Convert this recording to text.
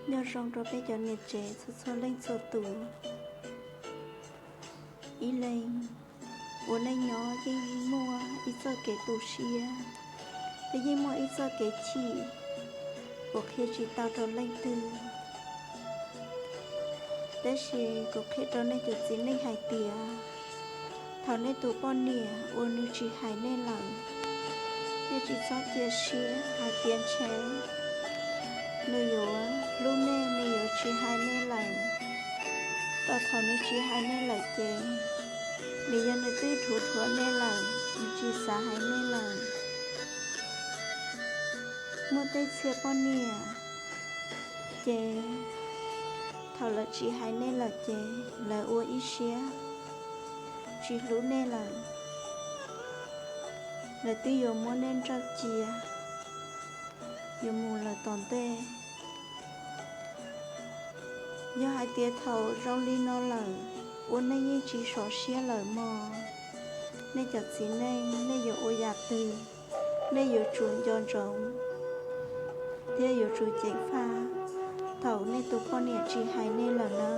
Nyob zoo rau peb cov niam tsev txhua txhua leej txhua tus. Ib leeg ua neej nyob yeej muaj ib txoj kev tu siab, peb yeej muaj ib txoj kev chim uas qhia tsis tau rau leej twg. Tab sis kuv qhia rau nej cov txiv neej hais tias, thaum nej tus poj niam uas nws tsis hais nej lawm, nej tsis txhob cia siab hais tias ntshe nws yuav hlub nej, nws yuav tsis hais nej lawm. Rau thaum nws tsis hais nej lawm ces, nws yog nws twb dhuav dhuav nej lawm, nws tsis xav hais nej lawm. Muaj tej txhia poj niam ces thaum lawv tsis hais nej lawm ces lawv ua ib siab tsis hlub nej lawm. Lawv twb yuav muab nej nrauj cia, yuav mus lawm tom ntej. Yog hais tias thaum zoo li no lawm, ua neej yeej tsis sov siab lawm mog. Nej cov txiv neej, nej yuav ua yam twg, nej yuav tsum nco ntsoov thiab yuav tsum ceev faj thaum nej tus poj niam tsis hais nej lawm na.